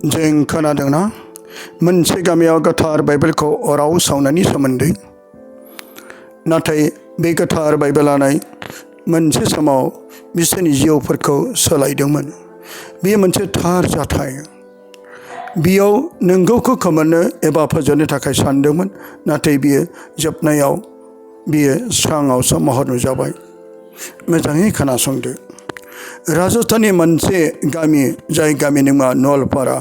जों खोनादोंना मोनसे गामियाव गोथार बाइबेलखौ अराव सावनायनि सोमोन्दै। नाथाय बे गोथार बाइबेलानो मोनसे समाव बिसोरनि जिउफोरखौ सोलायदोंमोन। बेयो मोनसे थार जाथाय। बेयाव नंगौखौ खोमोरनो एबा फोजोबनो थाखाय सानदोंमोन, नाथाय बियो जोबनायाव बियो स्राङावसो महर नुजाबाय। मोजाङै खोनासंदो। राजस्थाननि मोनसे गामि, जाय गामिनि मुङा नलपारा,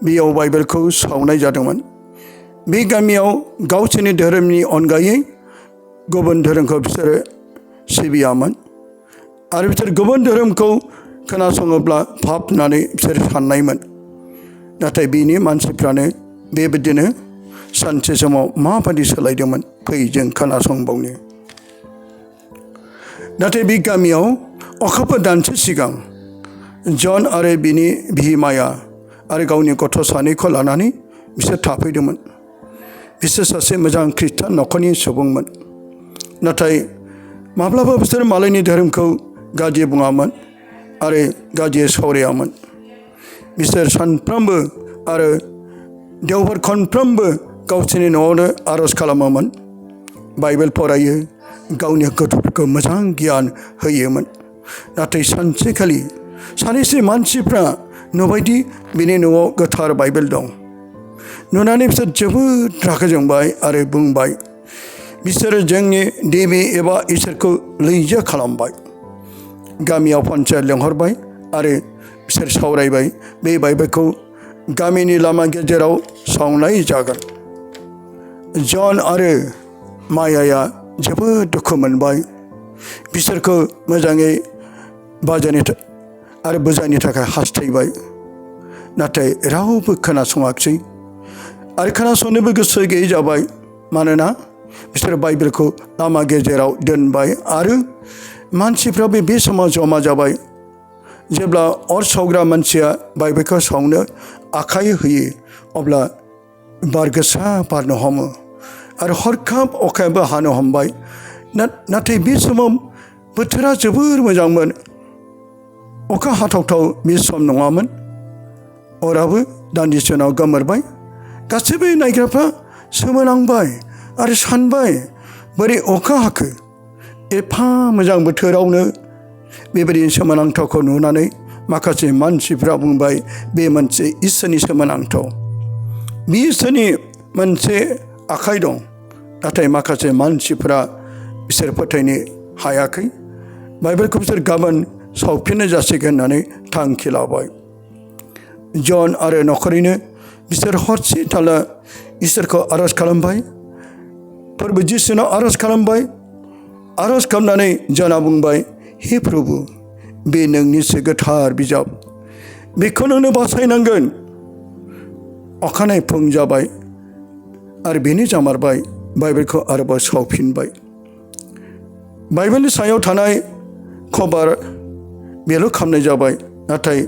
बेयाव बाइबेलखौ सावनाय जादोंमोन। बे गामियाव गावसोरनि धोरोमनि अनगायै गुबुन धोरोमखौ बिसोरो सिबियामोन आरो बिसोर गुबुन धोरोमखौ खोनासङोब्ला पाप होननानै बिसोर साननायमोन। नाथाय बिनि मानसिफ्रानो बेबायदिनो सानसे समाव माबायदि सोलायदोंमोन, फै जों खोनासंबावनो। नाथाय बे गामियाव अखाफोर दानसे सिगां जन आरो बिनि बिमाया आरो गावनि गथ' सानैखौ लानानै बिसोर थाफैदोंमोन। बिसोर सासे मोजां खृष्टान न'खरनि सुबुंमोन। नाथाय माब्लाबा बिसोर मालायनि धोरोमखौ गाज्रि बुङामोन आरो गाज्रि सावरायामोन। बिसोर सानफ्रोमबो आरो देवबार खनफ्रोमबो गावसोरनि न'आवनो आर'ज खालामोमोन, बाइबेल फरायो, गावनि गथ'फोरखौ मोजां गियान होयोमोन। नाथाय सानसेखालि सानैसो मानसिफ्रा नुबायदि बिनि न'आव गोथार बाइबेल दं। नुनानै बिसोर जोबोद रागा जोंबाय आरो बुंबाय, बिसोरो जोंनि देबि एबा इसोरखौ लैजो खालामबाय। गामियाव पन्सायत लेंहरबाय आरो बिसोर सावरायबाय, बे बाइबेलखौ गामिनि लामा गेजेराव सावनाय जागोन। जन आरो मायाया जोबोद दुखु मोनबाय। बिसोरखौ मोजाङै बाजायनो आरो बुजायनो थाखाय हास्थायबाय। नाथाय रावबो खोनासङाखिसै आरो खोनासंनोबो गोसो गैयै जाबाय। मानोना बिसोर बाइबेलखौ लामा गेजेराव दोनबाय आरो मानसिफ्राबो बे समाव जमा जाबाय। जेब्ला अर सावग्रा मानसिया बाइबेलखौ सावनो आखाइ होयो, अब्ला बार गोसा बारनो हमो आरो हरखाब अखायाबो हानो हमबाय। नाथाय बे समाव बोथोरा जोबोर मोजांमोन। अखा हाथावथाव बे सम नङामोन। अराबो दान्दिसे उनाव गोमोरबाय। गासैबो नायग्राफ्रा सोमोनांबाय आरो सानबाय, बोरै अखा हाखो? एफा मोजां बोथोरावनो बेबायदि सोमोनांथावखौ नुनानै माखासे मानसिफ्रा बुंबाय, बे मोनसे इसोरनि सोमोनांथाव। बे इसोरनि मोनसे आखाइ दं। नाथाय माखासे मानसिफ्रा बिसोर फोथायनो हायाखै। बाइबेलखौ बिसोर गाबोन सावफिननाय जासिगोन होननानै थांखि लाबाय। जन आरो न'खरैनो बिसोर हरसे थाला इसोरखौ आर'ज खालामबाय, फोरबो जिसुनाव आर'ज खालामबाय। आर'ज खालामनानै जना बुंबाय, हे प्रभु, बे नोंनिसो गोथार बिजाब, बेखौ नोंनो बासायनांगोन। अखानायै फुं जाबाय आरो बेनो जामारबाय। बाइबेलखौ आरोबाव सावफिनबाय। बाइबेलनि सायाव थानाय खबार बेल' खालामनाय जाबाय। नाथाय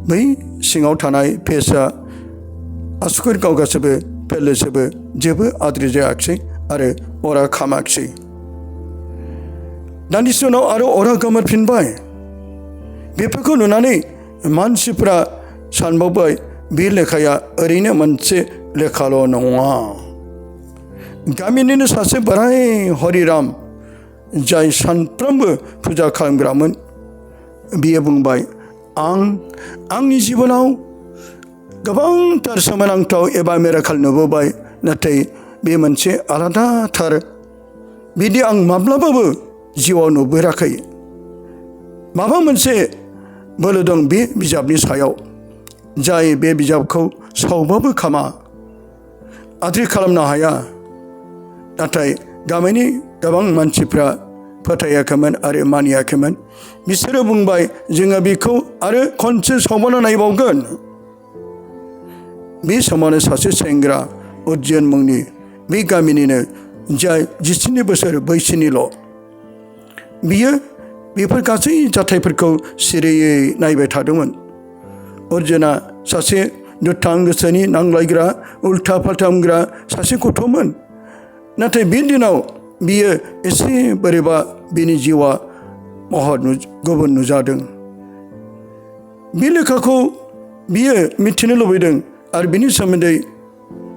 बै सिङाव थानाय पेजआ आसुगुर गावगासिबो फेलेजोबो जेबो आद्रि जायाखिसै आरो अरा खामाखिसै। दान्दिसे उनाव आरो अरा गोमोरफिनबाय। बेफोरखौ नुनानै मानसिफ्रा सानबावबाय, बे लेखाया ओरैनो मोनसे लेखाल' नङा। गामिनिनो सासे बोराय हरिराम, जाय सानफ्रोमबो फुजा खालामग्रामोन, बियो बुंबाय, आंनि जिबनाव गोबांथार सोमोनांथाव एबा मिराकेल नुबोबाय, नाथाय बे मोनसे आलादाथार, बिदि आं माब्लाबाबो जिउआव नुफेराखै। माबा मोनसे बोलो दं बे बिजाबनि सायाव, जाय बे बिजाबखौ सावबाबो खामा, आद्रि खालामनो हाया। नाथाय गामिनि गोबां मानसिफ्रा फोथायाखैमोन आरो मानियाखैमोन। बिसोरो बुंबाय, जोङो बेखौ आरो खनसे सावबावना नायबावगोन। बे समावनो सासे सेंग्रा उज्जैन मुंनि, बे गामिनिनो, जाय 17 बोसोर बैसोनिल', बियो बेफोर गासै जाथायफोरखौ सिरियै नायबाय थादोंमोन। अर्जुना सासे दुथां गोसोनि, नांलायग्रा, उल्था फाल्था बुंग्रा सासे गथ'मोन। नाथाय बे दिनाव बियो एसे बोरैबा बिनि जिउआ महर गुबुन नुजादों। बे लेखाखौ बियो मिथिनो लुबैदों आरो बिनि सोमोन्दै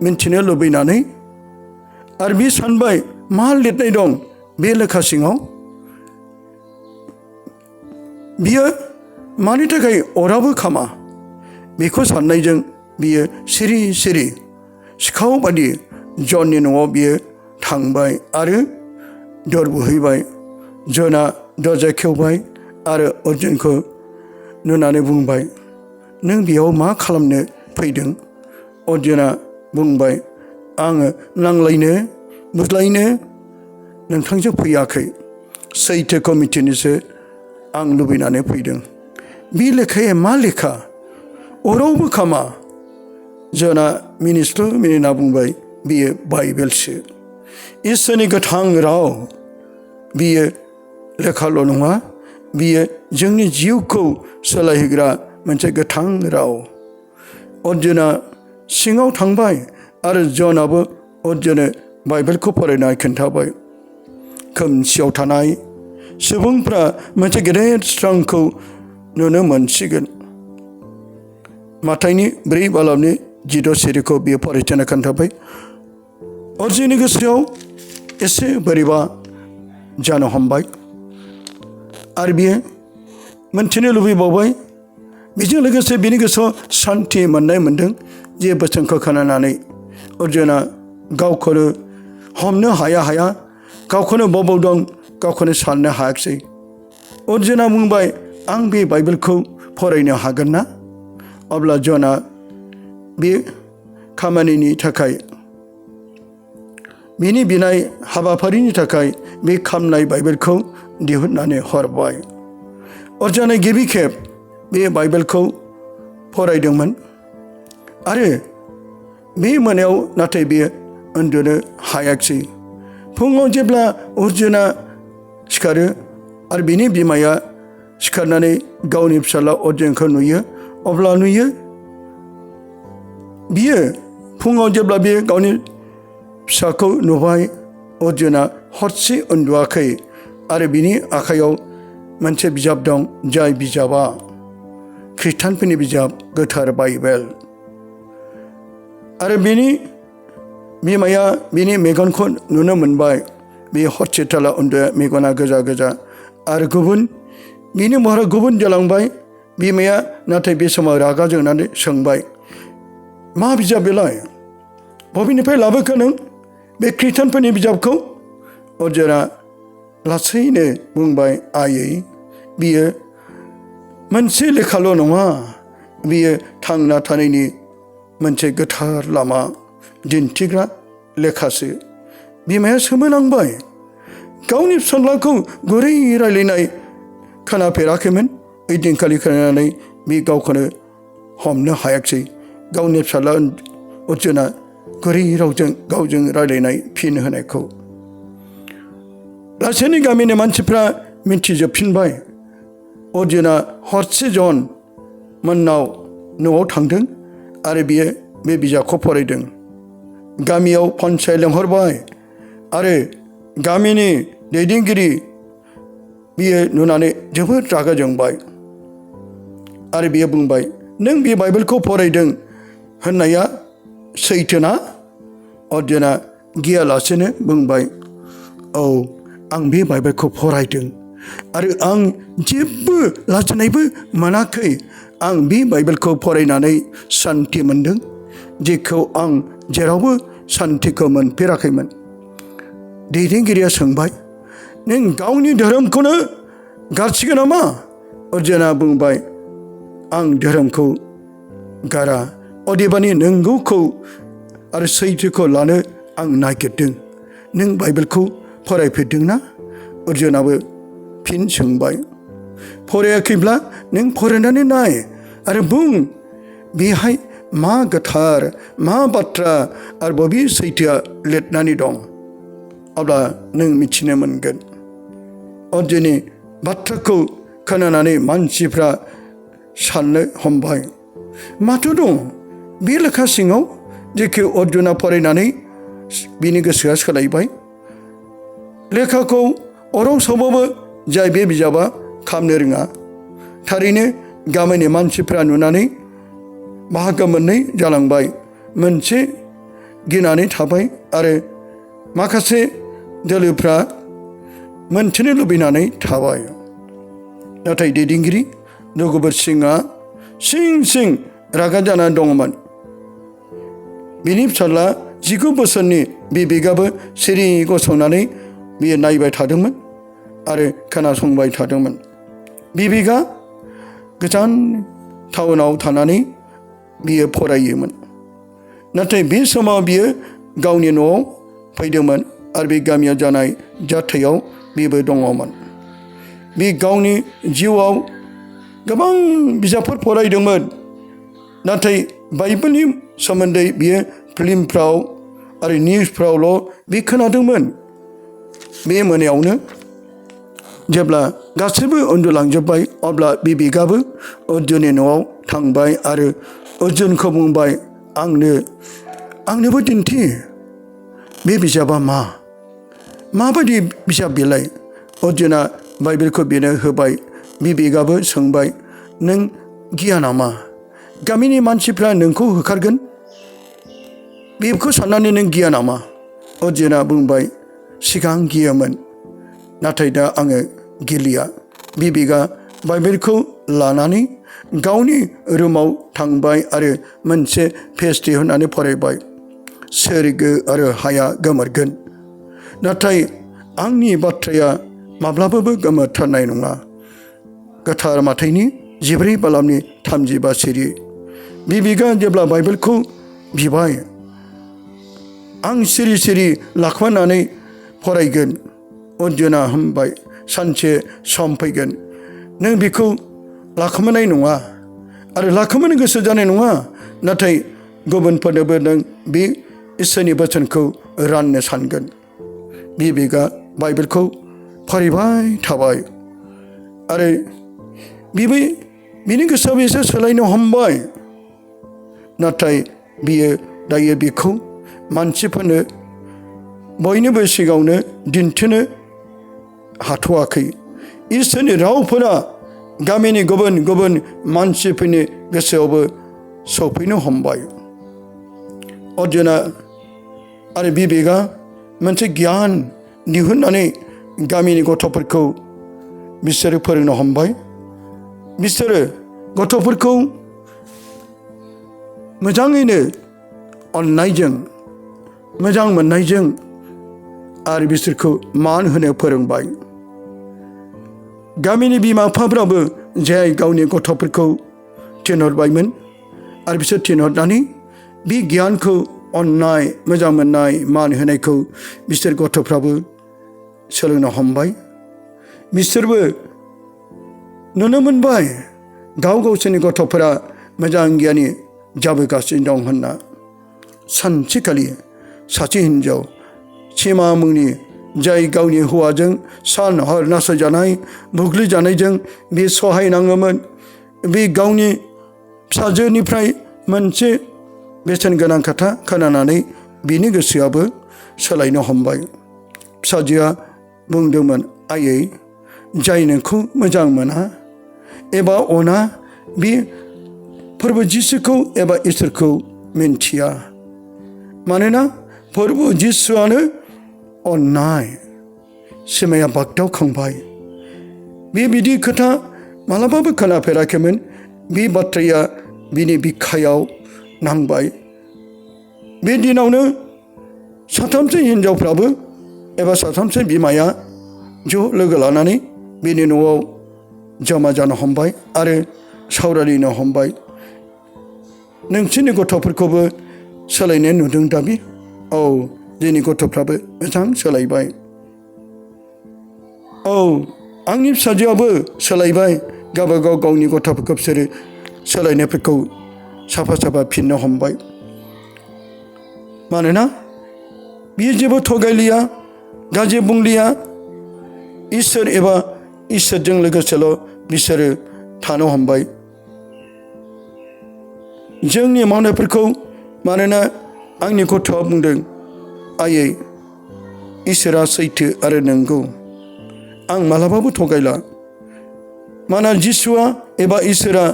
मिथिनो लुबैनानै आरो बि सानबाय मा लिरनाय दं बे लेखा सिङाव बियो मानि थाखाय अराबो खामा बेखौ साननायजों बियो सिरि सिरि सिखाव बादि जननि न'आव बियो थांबाय आरो दर बुहैबाय। ज'ना दरजा खेवबाय आरो अर्जुनखौ नुनानै बुंबाय नों बेयाव मा खालामनो फैदों? अर्जुना बुंबाय आङो नांलायनो बुज्लायनो नोंथांजों फैयाखै सैथोखौ मिथिनोसो आं लुबैनानै फैदों। बे लेखाया मा लेखा अरावबो खामा। ज'ना मिनिस्लु मिनिना बुंबाय बियो बाइबेलसो इसोरनि गोथां राव। बियो लेखाल' नङा बियो जोंनि जिउखौ सोलायहोग्रा मोनसे गोथां राव। अर्जुना सिङाव थांबाय आरो ज'नाबो अर्जुननो बाइबेलखौ फरायना खिन्थाबाय। खोमसियाव थानाय सुबुंफ्रा मोनसे गेदेर स्रांखौ नुनो मोनसिगोन। माथाइनि 4:16 बियो फरायथिना खोन्थाबाय। अर्जुननि गोसोआव एसे बोरैबा जानो हमबाय आरो बियो मोनथिनो लुबैबावबाय। बेजों लोगोसे बिनि गोसोआव सान्थि मोननाय मोनदों। जे बोसोनखौ खोनानानै अर्जुना गावखौनो हमनो हाया गावखौनो बबाव दं गावखौनो साननो हायाखिसै। अर्जुना बुंबाय आं बे बाइबेलखौ फरायनो हागोन ना? अब्ला ज'ना बे खामानिनि थाखाय बिनि बिनाय हाबाफारिनि थाखाय बे खामनाय बाइबेलखौ दिहुननानै हरबाय। अर्जुना गिबि खेब बे बाइबेलखौ फरायदोंमोन आरो बे मोनायाव नाथाय बियो उन्दुनो हायाखिसै। फुङाव जेब्ला अर्जुना सिखारो आरो बिनि बिमाया सिखारनानै गावनि फिसाला अर्जुनखौ नुयो अब्ला नुयो बियो फुङाव जेब्ला बियो गावनि फिसाखौ नुबाय अर्जुना हरसे उन्दुआखै आरो बिनि आखायाव मोनसे बिजाब दं जाय बिजाबा खृष्टानफोरनि बिजाब गोथार बाइबेल। आरो बिनि बिमाया बिनि मेगनखौ नुनो मोनबाय। बे हरसे थाला उन्दुआ मेगना गोजा गोजा आरो बिनि महरा गुबुन जालांबाय। बिमाया नाथाय बे समाव रागा जोंनानै सोंबाय मा बिजाब बेलाय बबेनिफ्राय लाबोखो नों बे खृष्टानफोरनि बिजाबखौ? अर्जुना लासैनो बुंबाय आयै बियो मोनसे लेखाल' नङा बियो थांना थानायनि मोनसे गोथार लामा दिन्थिग्रा लेखासो। बिमाया सोमोनांबाय। गावनि फिसाज्लाखौ गुरै रायलायनाय खोनाफेराखैमोन। ओइदिनखालि खोनानानै बे गावखौनो हमनो हायाखिसै। गावनि फिसाज्ला अर्जुना गुरै रावजों गावजों रायलायनाय फिन होनायखौ लासैनो गामिनि मानसिफ्रा मिथिजोबफिनबाय। अर्जुना हरसे जन मोननाव न'आव थांदों आरो बियो बे बिजाबखौ फरायदों। गामियाव पन्साय लेंहरबाय आरो गामिनि दैदेनगिरि बियो नुनानै जोबोद रागा जोंबाय आरो बियो बुंबाय नों बे बाइबेलखौ फरायदों होननाया सैथोना? अर्जुना गियालासेनो बुंबाय औ आं बे बाइबेलखौ फरायदों आरो आं जेबो लाजिनायबो मोनाखै। आं बे बाइबेलखौ फरायनानै सान्थि मोनदों जेखौ आं जेरावबो सान्थिखौ मोनफेराखैमोन। दैदेनगिरिया सोंबाय नों गावनि धोरोमखौनो गारसिगोन नामा? अर्जुना बुंबाय आं धोरोमखौ गारा अदेबानि नंगौखौ आरो सैथोखौ लानो आं नागिरदों। नों बाइबेलखौ फरायफेरदों ना? अर्जुनाबो फिन सोंबाय फरायाखैब्ला नों फरायनानै नाय आरो बुं बेहाय मा गोथार मा बाथ्रा आरो बबे सैथोआ लिरनानै दं अब्ला नों मिथिनो मोनगोन। अर्जुननि बाथ्राखौ खोनानानै मानसिफ्रा साननो हमबाय माथो दं बे लेखा सिङाव जेखौ अर्जुना फरायनानै बिनि गोसोआ सोलायबाय। लेखाखौ अराव सावबाबो जाय बे बिजाबा खामनो रोङा। थारैनो गामिनि मानसिफ्रा नुनानै बाहागो मोननै जालांबाय। मोनसे गिनानै थाबाय आरो माखासे दोलोफ्रा मोनथिनो लुबैनानै थाबाय। नाथाय दैदेनगिरि रघुबर सिंहआ सिं रागा जानानै दङमोन। बिनि फिसाज्ला 19 बोसोरनि बिबेकआबो सिरि गसंनानै बियो नायबाय थादोंमोन आरो खोनासंबाय थादोंमोन। बिबेकआ गोजान टाउनाव थानानै बियो फरायोमोन। नाथाय बे समाव बियो गावनि न'आव फैदोंमोन आरो बे गामियाव जानाय जाथायाव बेबो दङमोन। बे गावनि जिउआव गोबां बिजाबफोर फरायदोंमोन। नाथाय बाइबेलनि सोमोन्दै बियो फिल्मफ्राव आरो निउसफ्रावल' बे खोनादोंमोन। बे मोनायावनो जेब्ला गासैबो उन्दुलांजोब्बाय अब्ला बिबेकआबो अर्जुननि न'आव थांबाय आरो अर्जुनखौ बुंबाय, आंनोबो दिन्थि बे बिजाबा माबायदि बिजाब बेलाय? अर्जुना बाइबेलखौ बेनो होबाय। बिबेकआबो सोंबाय, नों गिया नामा गामिनि मानसिफ्रा नोंखौ होखारगोन? बेखौ साननानै नों गिया नामा? अर्जुना बुंबाय, सिगां गियोमोन, नाथाय दा आङो गिलिया। बिबेकआ बाइबेलखौ लानानै गावनि रुमाव थांबाय आरो मोनसे पेज दिहुननानै फरायबाय। सोरगो आरो हाया गोमोरगोन, नाथाय आंनि बाथ्राया माब्लाबाबो गोमोरथारनाय नङा। गोथार माथाइनि 14 बालामनि 35 सिरि। बिबेकआ जेब्ला बाइबेलखौ बिबाय, आं सिरि लाखोमानानै फरायगोन। अर्जुना होनबाय, सानसे सम फैगोन नों बेखौ लाखोमानाय नङा आरो लाखोमानो गोसो जानाय नङा, नाथाय गुबुनफोरनोबो नों बे इसोरनि बोसोनखौ राननो सानगोन। बिबेकआ बाइबेलखौ फरायबाय थाबाय आरो बिनि गोसोआव एसे सोलायनो हमबाय। नाथाय बियो दायो बेखौ मानसिफोरनो बयनिबो सिगाङावनो दिन्थिनो हाथ'वाखै। इसोरनि रावफोरा गामिनि गुबुन मानसिफोरनि गोसोआवबो सफैनो हमबाय। अर्जुना आरो बिबेकआ मोनसे गियान दिहुननानै गामिनि गथ'फोरखौ बिसोरो फोरोंनो हमबाय। बिसोरो गथ'फोरखौ मोजाङैनो अननायजों, मोजां मोननायजों आरो बिसोरखौ मान होनो फोरोंबाय। गामिनि बिमा बिफाफ्राबो जाय गावनि गथ'फोरखौ थिनहरबायमोन आरो बिसोर थिनहरनानै बे गियानखौ, अननाय, मोजां मोननाय, मान होनायखौ बिसोर गथ'फ्राबो सोलोंनो हमबाय। बिसोरबो नुनो मोनबाय गावसोरनि गथ'फोरा मोजां गियानि जाबोगासिनो दं होनना। सानसेखालि सासे हिन्जाव सिमा मुंनि, जाय गावनि हौवाजों सान हर नासयजानाय, बुग्लिजानायजों बे सहायनाङोमोन, बे गावनि फिसाजोनिफ्राय मोनसे बेसेन गोनां खोथा खोनानानै बिनि गोसोआबो सोलायनो हमबाय। फिसाजोआ बुंदोंमोन, आयै, जाय नोंखौ मोजां मोना एबा अना बे फोरबो जिसुखौ एबा इसोरखौ मिन्थिया। मानोना फोरबो जिसुआनो अननाय। सिमाया बागदावखांबाय। बिदि खोथा मालाबाबो खोनाफेराखैमोन। बे बाथ्राया बिनि बिखायाव नांबाय। बे दिनावनो साथामसो हिन्जावफ्राबो एबा साथामसो बिमाया ज' लोगो लानानै बिनि न'आव जमा जानो हमबाय आरो सावरायनो हमबाय। नोंसोरनि गथ'फोरखौबो सोलायनाय नुदों दाबि? औ, जोंनि गथ'फ्राबो मोजां सोलायबाय। औ, आंनि फिसाजोआबो सोलायबाय। गावबागाव गावनि गथ'फोरखौ बिसोरो सोलायनायफोरखौ साफा फिननो हमबाय। मानोना बियो जेबो थगायलिया, गाज्रि बुंलिया। इसोर एबा इसोरजों लोगोसेल' बिसोरो थानो हमबाय। जोंनि मावनायफोरखौ, मानोना आंनि गथ'आ बुंदों, आयै, इसोरा सैथो आरो नंगौ, आं मालाबाबो थगायला। मानोना जिसुआ एबा इसोरा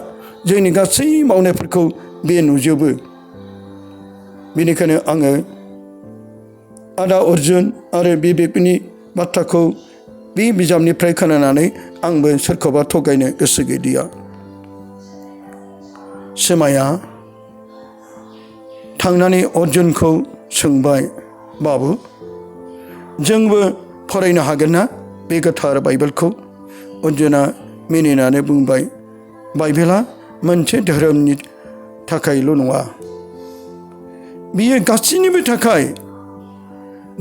जोंनि गासै मावनायफोरखौ बे नुजोबो। बेनिखायनो आङो आदा अर्जुन आरो बिबेकनि बाथ्राखौ बे बिजाबनिफ्राय खोनानानै आंबो सोरखौबा थगायनो गोसो गैलिया। सिमाया थांनानै अर्जुनखौ सोंबाय, बाबु जोंबो फरायनो हागोन ना बे गोथार बाइबेलखौ? अर्जुना मिनिनानै बुंबाय, बाइबेला मोनसे धोरोमनि थाखायल' नङा, बियो गासैनिबो थाखाय।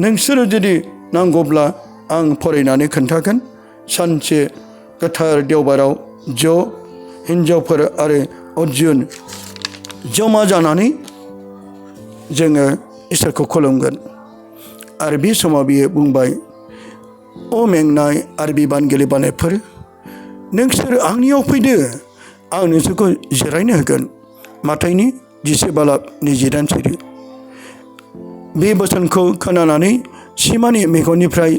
नोंसोरो जुदि नांगौब्ला आं फरायनानै खोन्थागोन। सानसे गोथार देवबाराव ज' हिन्जावफोर आरो अर्जुन जमा जानानै जोङो इसोरखौ खुलुमगोन। आरो बे समाव बियो बुंबाय, अ मेंनाय आरो बिबान गेलेबानायफोर, नोंसोर आंनियाव फैदो, आं नोंसोरखौ जिरायनो होगोन। माथाइनि 10:27। बे बोसोनखौ खोनानानै सिमानि मेगननिफ्राय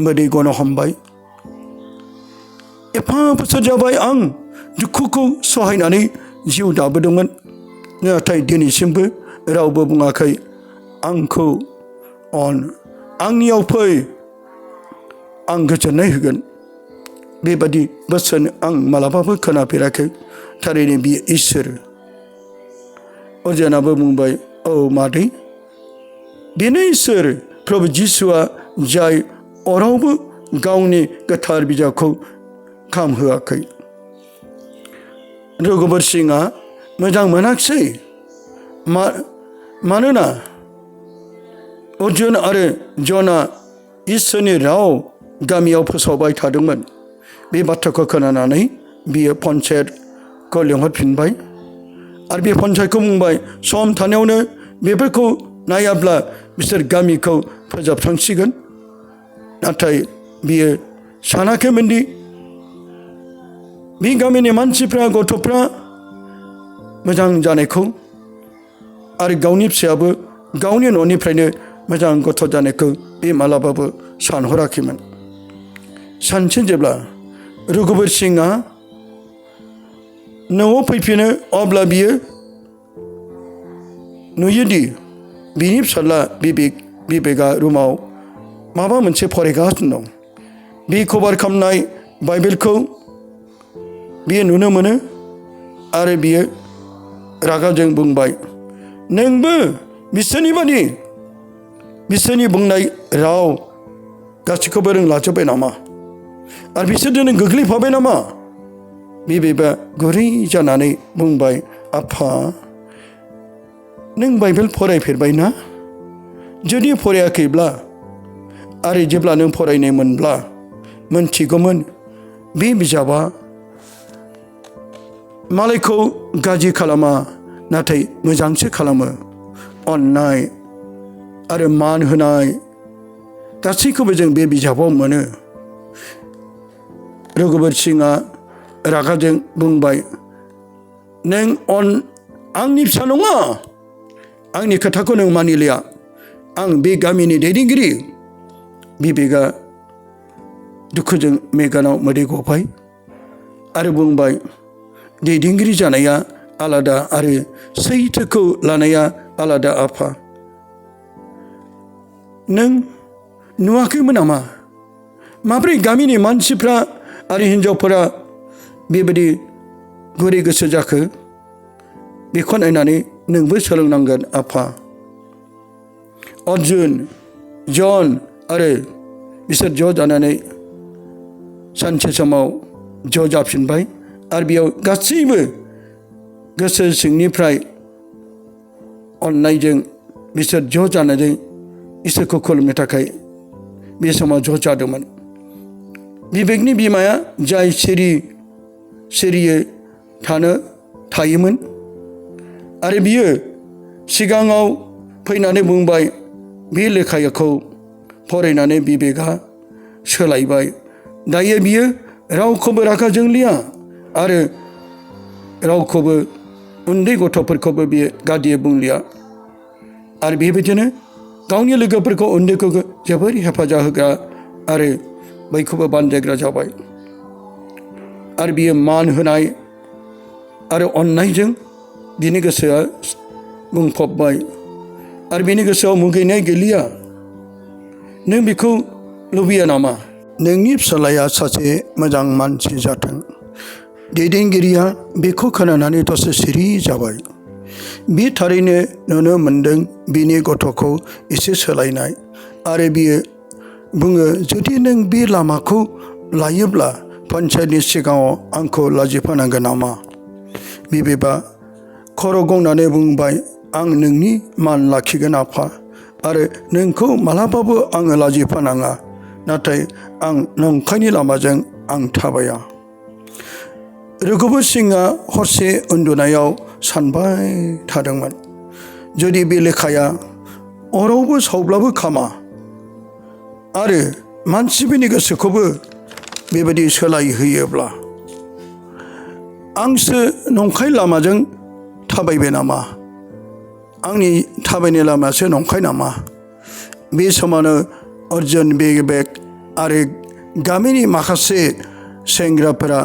मोदै गनो हमबाय। एफा बोसोर जाबाय आं दुखुखौ सहायनानै जिउ दाबोदोंमोन, नाथाय दिनैसिमबो रावबो बुङाखै आंखौ अन, आंनियाव फै, आं गोजोननाय होगोन। बेबादि बोसोन आं मालाबाबो खोनाफेराखै। थारैनो बियो इसोर। अर्जुनाबो बुंबाय, औ मादै, बेनो इसोर प्रभु जिसुआ, जाय अरावबो गावनि गोथार बिजाबखौ खामहोआखै। रघुबर सिंहआ मोजां मोनाखिसै, मानोना अर्जुन आरो ज'ना इसोरनि राव गामियाव फोसावबाय थादोंमोन। बे बाथ्राखौ खोनानानै बियो पन्सायतखौ लिंहरफिनबाय आरो बे पन्सायतखौ बुंबाय, सम थानायावनो बेफोरखौ नायाब्ला बिसोर गामिखौ फोजोबस्रांसिगोन। नाथाय बियो सानाखैमोनदि बे गामिनि मानसिफ्रा, गथ'फ्रा मोजां जानायखौ आरो गावनि फिसायाबो गावनि न'निफ्रायनो मोजां गथ' जानायखौ बे मालाबाबो सानहराखैमोन। सानसे जेब्ला रघुबर सिंहआ न'आव फैफिनो, अब्ला बियो नुयोदि बिनि फिसाज्ला बिबेकआ रुमाव माबा मोनसे फरायगासिनो दं। बे कभार खालामनाय बाइबेलखौ बियो नुनो मोनो आरो बियो रागाजों बुंबाय, नोंबो बिसोरनि बादि बिसोरनि बुंनाय राव गासैखौबो रोंलाजोब्बाय नामा? आरो बिसोरजोंनो गोग्लैफाबाय नामा? बिबेकआ गुरै जानानै बुंबाय, आफा, नों बाइबेल फरायफेरबाय ना? जुदि फरायाखैब्ला आरो जेब्ला नों फरायनाय मोनब्ला मोनथिगौमोन बे बिजाबा मालायखौ गाज्रि खालामा, नाथाय मोजांसो खालामो। अननाय आरो मान होनाय गासैखौबो जों बे बिजाबाव मोनो। रघुबर सिंहआ रागाजों बुंबाय, नों आंनि फिसा नङा, आंनि खोथाखौ नों मानिलिया, आं बे गामिनि दैदेनगिरि। बिबेकआ दुखुजों मेगनाव मोदै गबाय आरो बुंबाय, दैदेनगिरि जानाया आलादा आरो सैथोखौ लानाया आलादा आफा। नों नुवाखैमोन नामा माब्रै गामिनि मानसिफ्रा आरो हिन्जावफोरा बेबायदि गुरै गोसो जाखो? बेखौ नायनानै नोंबो सोलोंनांगोन आफा। अर्जुन, जन आरो बिसोर ज' जानानै सानसे समाव ज' जाफिनबाय आरो बेयाव गासैबो गोसो सिंनिफ्राय अननायजों बिसोर ज' जानानै इसोरखौ खुलुमनो थाखाय बे समाव ज' जादोंमोन। बिबेकनि बिमाया, जाय सिरियै थायोमोन, आरो बियो सिगाङाव फैनानै बुंबाय, बे लेखाखौ फरायनानै बिबेकआ सोलायबाय। दायो बियो रावखौबो रागा जोंलिया आरो रावखौबो, उन्दै गथ'फोरखौबो बियो गादियै बुंलिया आरो बेबायदिनो गावनि लोगोफोरखौ, उन्दैखौ जोबोर हेफाजाब होग्रा आरो बयखौबो बानजायग्रा जाबाय। आरो बियो मान होनाय आरो अननायजों बिनि गोसोआ बुंफबबाय आरो बिनि गोसोआव मुगैनाय गैलिया। नों बिखौ लुबैया नामा? नोंनि फिसालाया सासे मोजां मानसि जाथों। दैदेनगिरिया बेखौ खोनानानै दसे सिरि जाबाय। बे थारैनो नुनो मोनदों बिनि गथ'खौ एसे सोलायनाय आरो बियो बुङो, जुदि नों बे लामाखौ लायोब्ला पन्चायतनि सिगाङाव आंखौ लाजिफोनांगोन नामा? बिबेबा खर' गंनानै बुंबाय, आं नोंनि मान लाखिगोन आफा आरो नोंखौ मालाबाबो आङो लाजिफोनाङा, नाथाय आं नंखायनि लामाजों आं थाबाया। रघुबर सिंहआ हरसे उन्दुनायाव सानबाय थादोंमोन, जुदि बे लेखाया अरावबो सावब्लाबो खामा आरो मानसिफोरनि गोसोखौबो बेबायदि सोलायहोयोब्ला, आंसो नंखाय लामाजों थाबायबाय नामा? आंनि थाबायनाय लामायासो नंखाय नामा? बे समावनो अर्जुन बेग आरो गामिनि माखासे सेंग्राफोरा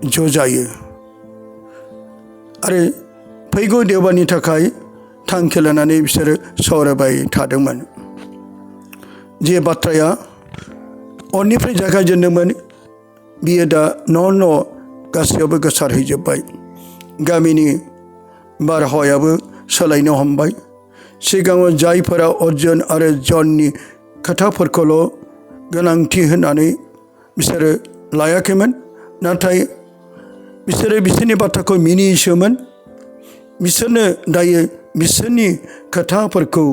ज' जायो आरो फैगौ देवबारनि थाखाय थांखि लानानै बिसोरो सावरायबाय थादोंमोन। जे बाथ्राया अरनिफ्राय जागायजेनदोंमोन बियो दा न' गासैयावबो गोसारहैजोब्बाय। गामिनि बारहावायाबो सोलायनो हमबाय। सिगाङाव जायफोरा अर्जुन आरो जननि खोथाफोरखौल' गोनांथि होननानै बिसोरो लायाखैमोन, नाथाय बिसोरो बिसोरनि बाथ्राखौ मिनियोसोमोन। बिसोरनो दायो बिसोरनि खोथाफोरखौ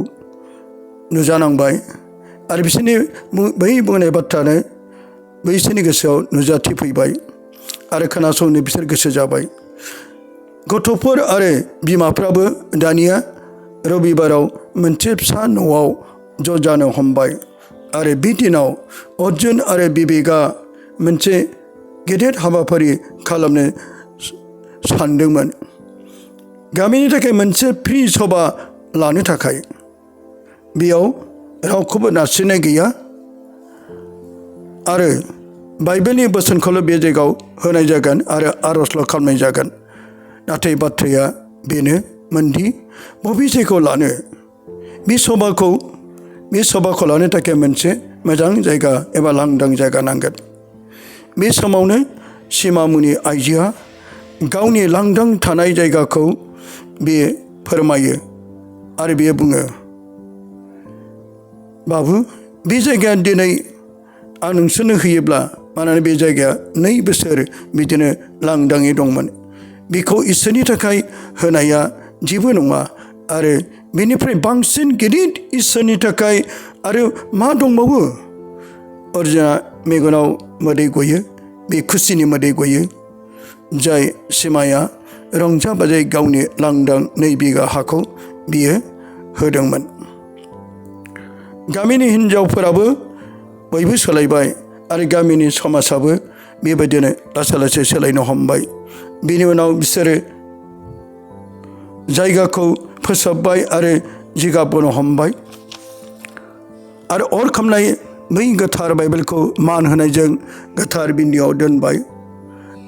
नुजानांबाय आरो बिसोरनि बै बुंनाय बाथ्रानो बैसोरनि गोसोआव नुजाथिफैबाय आरो खोनासंनो बिसोर गोसो जाबाय। गथ'फोर आरो बिमाफ्राबो दानिया रबिबाराव मोनसे फिसा न'आव ज' जानो हमबाय आरो बे दिनाव अर्जुन आरो बिबेकआ मोनसे गेदेर हाबाफारि खालामनो सानदोंमोन। गामिनि थाखाय मोनसे फ्रि सभा लानो थाखाय। बेयाव रावखौबो नारसिननाय गैया आरो बाइबेलनि बोसोनखौल' बे जायगायाव होनाय जागोन आरो आर'जल' खालामनाय जागोन। नाथाय बाथ्राया बेनो मोनदि बबे जायगायाव लानो? बे सभाखौ लानो थाखाय मोनसे मोजां जायगा एबा लांदां जायगा नांगोन। बे समावनो सिमामुनि आइजोआ गावनि लांदां थानाय जायगाखौ बे फोरमायो आरो बेयो बुङो, बाबु, बे जायगाया दिनै आं नोंसोरनो होयोब्ला, मानोना बे जायगाया 2 बोसोर बिदिनो लांदाङै दंमोन, बेखौ इसोरनि थाखाय होनाया जेबो नङा आरो बेनिफ्राय बांसिन गिदिर इसोरनि थाखाय आरो मा दंबावो? अर्जुना मेगनाव मोदै गयो, बे खुसिनि मोदै गयो। जाय सिमाया रंजा बाजायै गावनि लांदां 2 बिगा हाखौ बियो होदोंमोन। गामिनि हिन्जावफोराबो बयबो सोलायबाय आरो गामिनि समाजाबो बेबायदिनो लासै लासै सोलायनो हमबाय। बेनि उनाव बिसोरो जायगाखौ फोसाबबाय आरो जिगाब बोनो हमबाय आरो अर खामनाय बै गोथार बाइबेलखौ मान होनायजों गोथार बिन्दोआव दोनबाय।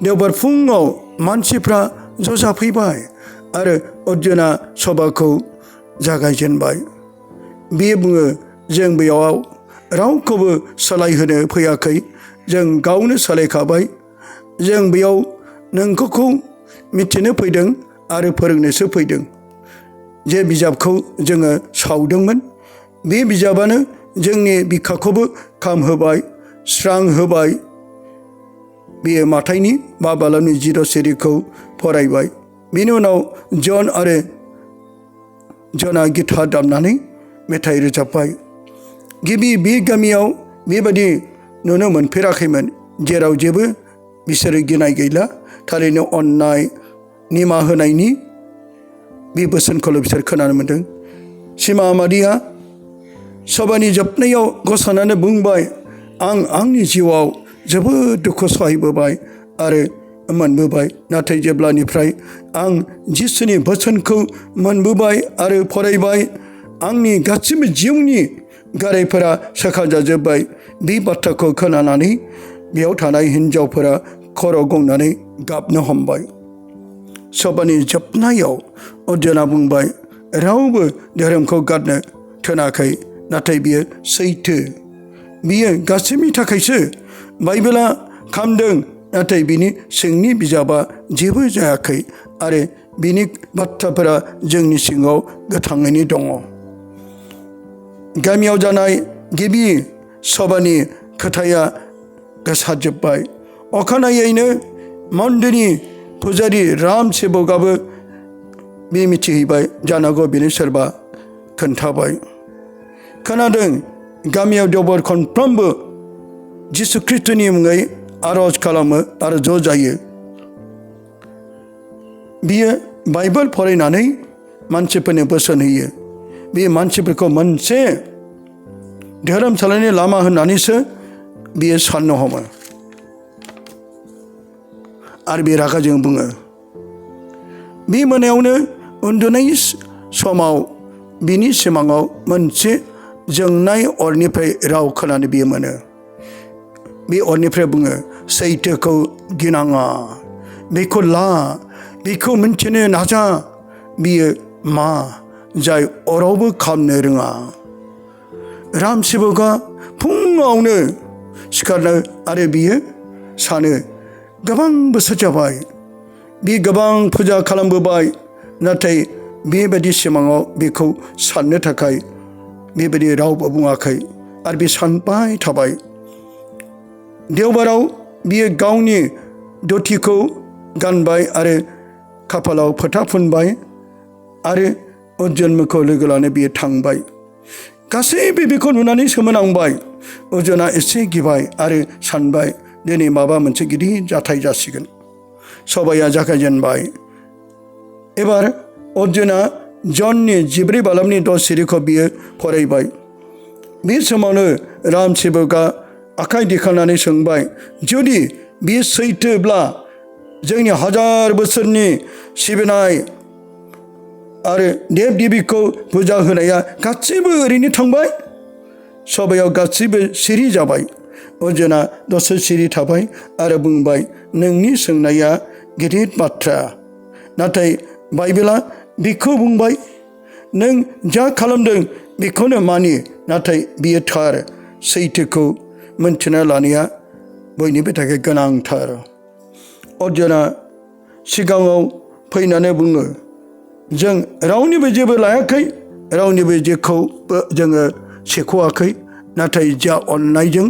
देवबार फुङाव मानसिफ्रा ज' जाफैबाय आरो अर्जुना सभाखौ जागायजेनबाय। बियो बुङो, जों बेयाव रावखौबो सोलायहोनो फैयाखै, जों गावनो सोलायखाबाय। जों बेयाव नोंखौ मिथिनो फैदों आरो फोरोंनोसो फैदों। जे बिजाबखौ जोङो सावदोंमोन, बे बिजाबानो जोंनि बिखाखौबो खामहोबाय, स्रां होबाय। बेयो माथाइनि 5:20 सिरिखौ फरायबाय। बेनि उनाव ज'ना गिटार दामनानै मेथाइ रोजाबबाय। गिबि बे गामियाव बेबायदि नुनो मोनफेराखैमोन, जेराव जेबो बिसोरो गिनाय गैला। थारैनो अननाय, निमाहा होनायनि बे बोसोनखौल' बिसोर खोनानो मोन्दों। सिमा मादैया सभानि जोबनायाव गसंनानै बुंबाय, आं आंनि जिउआव जोबोद दुखु सहायबोबाय आरो मोनबोबाय, नाथाय जेब्लानिफ्राय आं जिसुनि बोसोनखौ मोनबोबाय आरो फरायबाय, आंनि गासिबो जिउनि गारायफोरा सोखाजाजोब्बाय। बे बाथ्राखौ खोनानानै बेयाव थानाय हिन्जावफोरा खर' गंनानै गाबनो हमबाय। सभानि जोबनायाव अर्जुना बुंबाय रावबो धोरोमखौ गारनो थोनाखै नाथाय बियो सैथो बियो गासैनि थाखायसो बाइबेला खामदों नाथाय बिनि सिंनि बिजाबा जेबो जायाखै आरो बिनि बाथ्राफोरा जोंनि सिङाव गोथाङैनो दङ गामियाव जानाय गिबि सभानि खोथाया गोसारजोब्बाय अखानायैनो मन्दिरनि पुजारी राम सेबकआबो बे मिथिहैबाय जानांगौ बेनो सोरबा खोन्थाबाय खोनादों गामियाव देवबार खनफ्रोमबो जिसु ख्रिस्टनि मुङै आरज खालामो आरो ज' जायो बियो बाइबेल फरायनानै मानसिफोरनो बोसोन होयो बे मानसिफोरखौ मोनसे धोरोम सोलायनायनि लामा होननानैसो बियो साननो हमो आरो बे रागाजों बुङो बे मोनायावनो उन्दुनाय समाव बिनि सिमाङाव मोनसे जोंनाय अरनिफ्राय राव खोनानो बियो मोनो बे अरनिफ्राय बुङो सैथोखौ गिनाङा बेखौ ला बेखौ मिन्थिनो नाजा बियो मा जाय अरावबो खामनो रोङा राम सेबकआ फुङावनो सिखारनो आरो बियो सानो गोबां बोसोर जाबाय बे गोबां फुजा खालामबोबाय नाथाय बेबायदि सिमाङाव बेखौ साननो थाखाय बेबायदि रावबो बुङाखै आरो बे सानबाय थाबाय देवबाराव बियो गावनि धोथिखौ गानबाय आरो खाफालाव फोथा फुनबाय आरो अर्जुनखौ लोगो लानो बियो थांबाय गासैबो बेखौ नुनानै सोमोनांबाय अर्जुना एसे गिबाय आरो सानबाय दिनै माबा मोनसे गिदिर जाथाय जासिगोन सभाया जागायजेनबाय एबार अर्जुना जननि 14 बालामनि 10 सिरिखौ बियो फरायबाय बे समावनो राम सेबकआ आखाइ दिखांनानै सोंबाय जुदि बे सैथोब्ला जोंनि 1000 बोसोरनि सिबिनाय आरो देव देबीखौ फुजा होनाया गासैबो ओरैनो थांबाय सभायाव गासैबो सिरि जाबाय अर्जुना दसे सिरि थाबाय आरो बुंबाय नोंनि सोंनाया गिदिर बाथ्रा नाथाय बाइबेला बेखौ बुंबाय नों जा खालामदों बेखौनो मानि नाथाय बियो थार सैथोखौ मोनथिना लानाया बयनिबो थाखाय गोनांथार अर्जुना सिगाङाव फैनानै बुङो जों रावनिबो जेबो लायाखै रावनिबो जेखौबो जोङो सेख'वाखै नाथाय जा अननायजों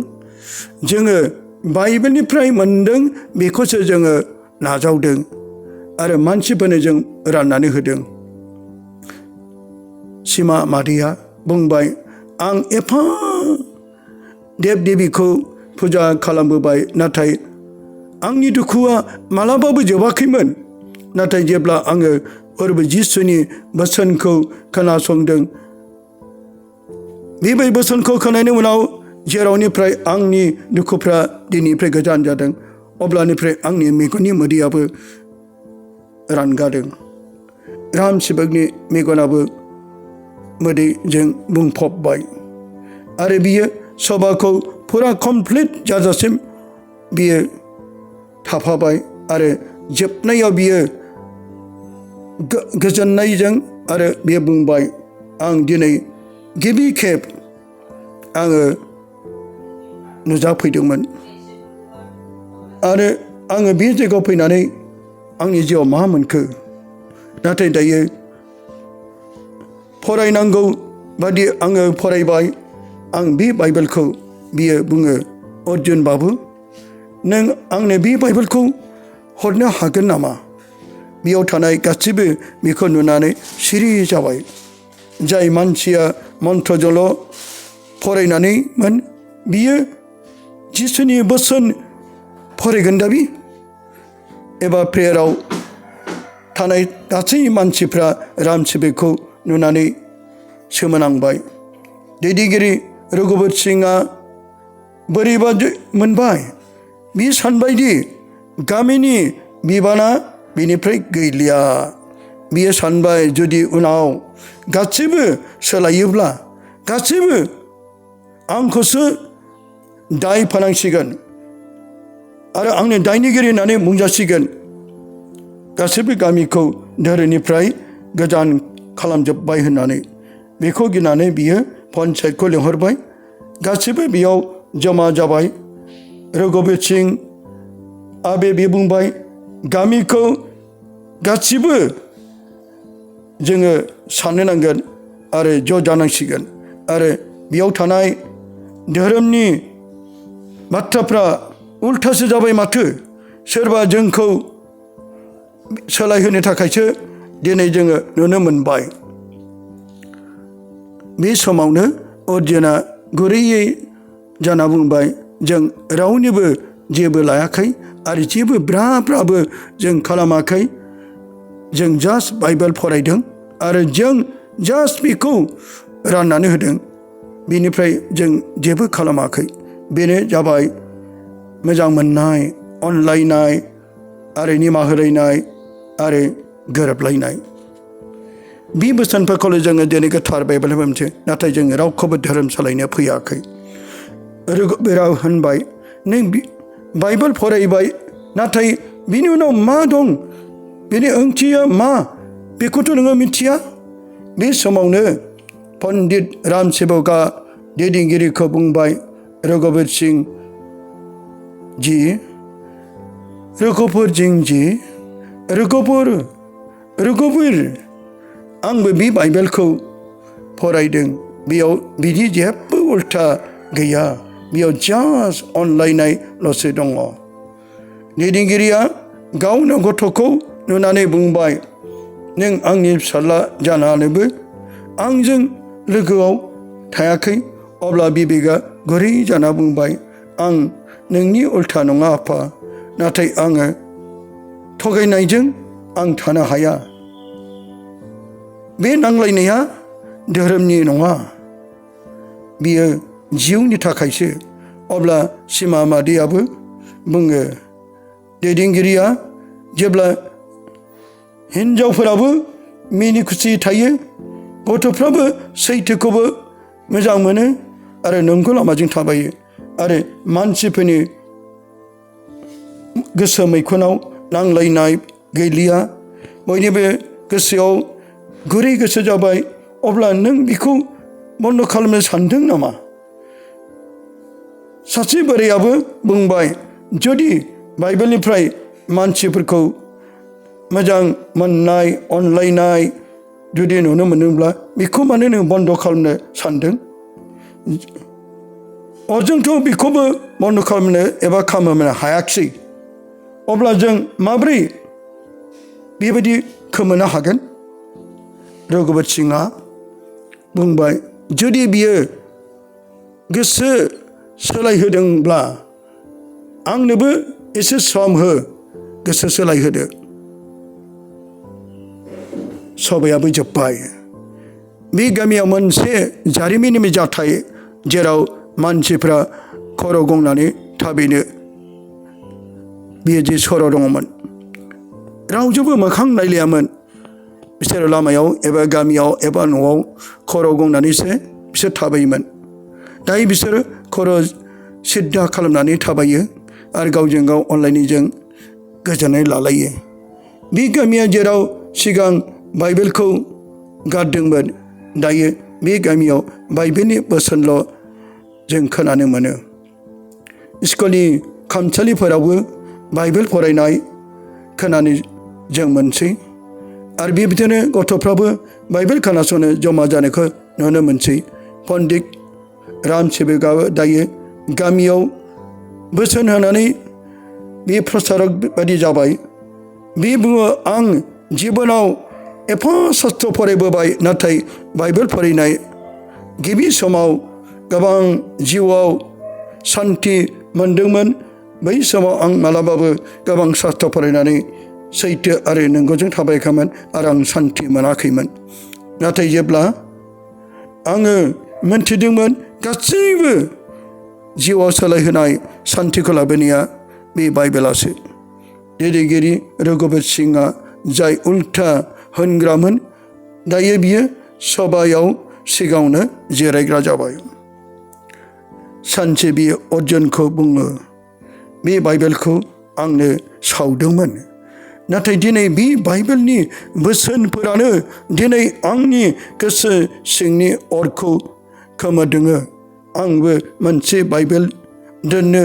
जोङो बाइबेलनिफ्राय मोनदों बेखौसो जोङो नाजावदों आरो मानसिफोरनो जों राननानै होदों सिमा मादैया बुंबाय आं एफा देव देबीखौ फुजा खालामबोबाय नाथाय आंनि दुखुआ मालाबाबो जोबाखैमोन नाथाय जेब्ला आङो फोरबो जिसुनि बोसोनखौ खोनासंदों बेबायदि बोसोनखौ खोनानायनि उनाव जेरावनिफ्राय आंनि दुखुफ्रा दिनैनिफ्राय गोजान जादों अब्लानिफ्राय आंनि मेगननि मोदैयाबो रानगादों राम सेबकनि मेगनाबो मोदैजों बुंफबबाय आरो बियो सभाखौ फुरा कमप्लिट जाजासिम बियो थाफाबाय आरो जोबनायाव बियो गोजोननायजों आरो बियो बुंबाय आं दिनै गिबि खेब आङो नुजाफैदोंमोन आरो आङो बे जायगायाव फैनानै आंनि जिउआव मा मोनखो नाथाय दायो फरायनांगौ बादि आङो फरायबाय आं बे बाइबेलखौ बियो बुङो अर्जुन बाबु नों आंनो बे बाइबेलखौ हरनो हागोन नामा बेयाव थानाय गासैबो बेखौ नुनानै सिरि जाबाय जाय मानसिया मन्त्रजोंल' फरायनानैमोन बियो जिसुनि बोसोन फरायगोन दाबि एबा प्रेयाराव थानाय गासै मानसिफ्रा राम सेबकखौ नुनानै सोमोनांबाय दैदेनगिरि रघुबर सिंहआ बोरैबा मोनबाय बि सानबायदि गामिनि बिबाना बिनिफ्राय गैलिया बियो सानबाय जुदि उनाव गासैबो सोलायोब्ला गासैबो आंखौसो दाय फोनांसिगोन आरो आंनि दायनिगिरि होननानै बुंजासिगोन गासैबो गामिखौ धोरोमनिफ्राय गोजान खालामजोब्बाय होननानै बेखौ गिनानै बियो पन्सायतखौ लिंहरबाय। गासैबो बेयाव जमा जाबाय। रघुबीर सिंह बे बुंबाय, गामिखौ गासिबो जोङो साननो नांगोन आरो ज' जानांसिगोन आरो बेयाव थानाय धोरोमनि बाथ्राफ्रा उल्थासो जाबाय माथो। सोरबा जोंखौ सोलायहोनो थाखायसो दिनै जोङो नुनो मोनबाय। बे समावनो अर्जुना गुरैयै जाना बुंबाय, जों रावनिबो जेबो लायाखै आरो जेबो ब्राबो जों खालामाखै। जों जास्ट बाइबेल फरायदों आरो जों जास्ट बेखौ राननानै होदों। बेनिफ्राय जों जेबो खालामाखै। बेनो जाबाय मोजां मोननाय, अनलायनाय आरो निमाहा होलायनाय आरो गोरोबलायनाय। बे बोसोनफोरखौल' जोङो दिनै गोथार बाइबेल मोनसे, नाथाय जोङो रावखौबो धोरोम सोलायनो फैयाखै। रघुबीरा होनबाय, नों बाइबेल फरायबाय, नाथाय बिनि उनाव मा दं, बेनि ओंथिया मा, बेखौथ' नोङो मिथिया। बे समावनो पन्डित राम सेवकआ दैदेनगिरिखौ बुंबाय, रघुबीर सिंह जी, रघुबीर, आंबो बे बाइबेलखौ फरायदों। बेयाव बिदि जेबो उल्था गैया। बेयाव जास्ट अनलायनायल'सो दङ। दैदेनगिरिया गावनो गथ'खौ नुनानै बुंबाय, नों आंनि फिसाज्ला जानानैबो आंजों लोगोआव थायाखै। अब्ला बिबेकआ गुरै जाना बुंबाय, आं नोंनि उल्था नङा आफा, नाथाय आङो थगायनायजों आं थानो हाया। बे नांलायनाया धोरोमनि नङा, बियो जिउनि थाखायसो। अब्ला सिमा मादैयाबो बुङो, दैदेनगिरिया जेब्ला हिन्जावफोराबो मिनि खुसि थायो, गथ'फ्राबो सैथोखौबो मोजां मोनो आरो नंगौ लामाजों थाबायो आरो मानसिफोरनि गोसो मैखुनाव नांलायनाय गैलिया, बयनिबो गोसोआव गुरै गोसो जाबाय। अब्ला नों बेखौ बन्द' खालामनो सानदों नामा? सासे बोरायाबो बुंबाय, जुदि बाइबेलनिफ्राय मानसिफोरखौ मोजां मोननाय, अनलायनाय जुदि नुनो मोनोब्ला बेखौ मानो नों बन्द' खालामनो सानदों? जोंथ' बेखौबो बन्द' खालामनो एबा खालामनो हायाखिसै। अब्ला जों माब्रै बेबायदि खोमानो हागोन? रघुबीर सिंहआ बुंबाय, जुदि बियो गोसो सोलायहोदोंब्ला आंनोबो एसे सम हो, गोसो सोलायहोदो। सभायाबो जोब्बाय। बे गामियाव मोनसे जारिमिननि जाथाय, जेराव मानसिफ्रा खर' गंनानै थाबायनो बेयो जे सर' दङमोन। रावजोंबो मोखां नायलायामोन। बिसोरो लामायाव एबा गामियाव एबा न'आव खर' गंनानैसो बिसोर थाबायोमोन। दायो बिसोरो खर' सिद्दा खालामनानै थाबायो आरो गावजों गाव अनलायनायजों गोजोननाय लालायो। बे गामिया जेराव सिगां बाइबेलखौ गारदोंमोन, दायो बे गामियाव बाइबेलनि बोसोनल' जों खोनानो मोनो। स्कुलनि खामसालिफोरावबो बाइबेल फरायनाय खोनानो जों मोनसै आरो बेबायदिनो गथ'फ्राबो बाइबेल खोनासंनो जमा जानायखौ नुनो मोनसै। पन्डित राम सेवकआबो दायो गामियाव बोसोन होनानै बे प्रसारक बायदि जाबाय। बे बुङो, आं जिबनाव एफा शास्त्र फरायबोबाय, नाथाय बाइबेल फरायनाय गिबि समाव गोबां जिउआव सान्थि मोनदोंमोन। बै समाव आं मालाबाबो गोबां शास्त्र फरायनानै सैथो आरो नंगौजों थाबायाखैमोन आरो आं सान्थि मोनाखैमोन। नाथाय जेब्ला आङो मोनथिदोंमोन गासैबो जिउआव सोलायहोनाय सान्थिखौ लाबोनाया बे बाइबेलासो। दैदेनगिरि रघुबीर सिंहआ जाय उल्था होनग्रामोन, दायो बियो सभायाव सिगाङावनो जिरायग्रा जाबाय। सानसे बियो अर्जुनखौ बुङो, बे बाइबेलखौ आंनो सावदोंमोन नाथाय दिनै बे बाइबेलनि बोसोनफोरानो दिनै आंनि गोसो सिंनि अरखौ खोमोरदोङो। आंबो मोनसे बाइबेल दोननो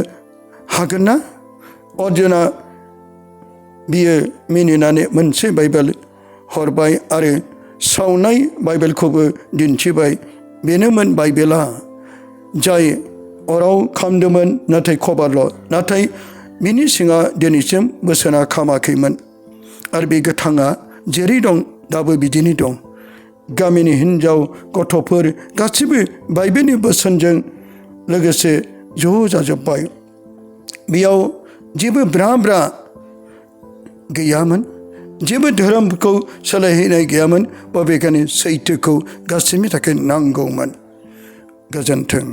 हागोन ना? अर्जुना बियो मिनिनानै मोनसे बाइबेल हरबाय आरो सावनाय बाइबेलखौबो दिन्थिबाय। बेनोमोन बाइबेला, जाय अराव खामदोंमोन नाथाय खबारल'। नाथाय बिनि सिङा दिनैसिम बोसोना खामाखैमोन। आरो बे गोथाङा जेरै दं दाबो बिदिनो दं। गामिनि हिन्जाव गथ'फोर गासिबो बाइबेलनि बोसोनजों लोगोसे ज' जाजोब्बाय। बेयाव जेबो ब्रा ब्रा गैयामोन, जेबो धोरोमखौ सोलायहैनाय गैयामोन। बबेखानि सैथोखौ गासैनि थाखाय नांगौमोन। गोजोन्थों।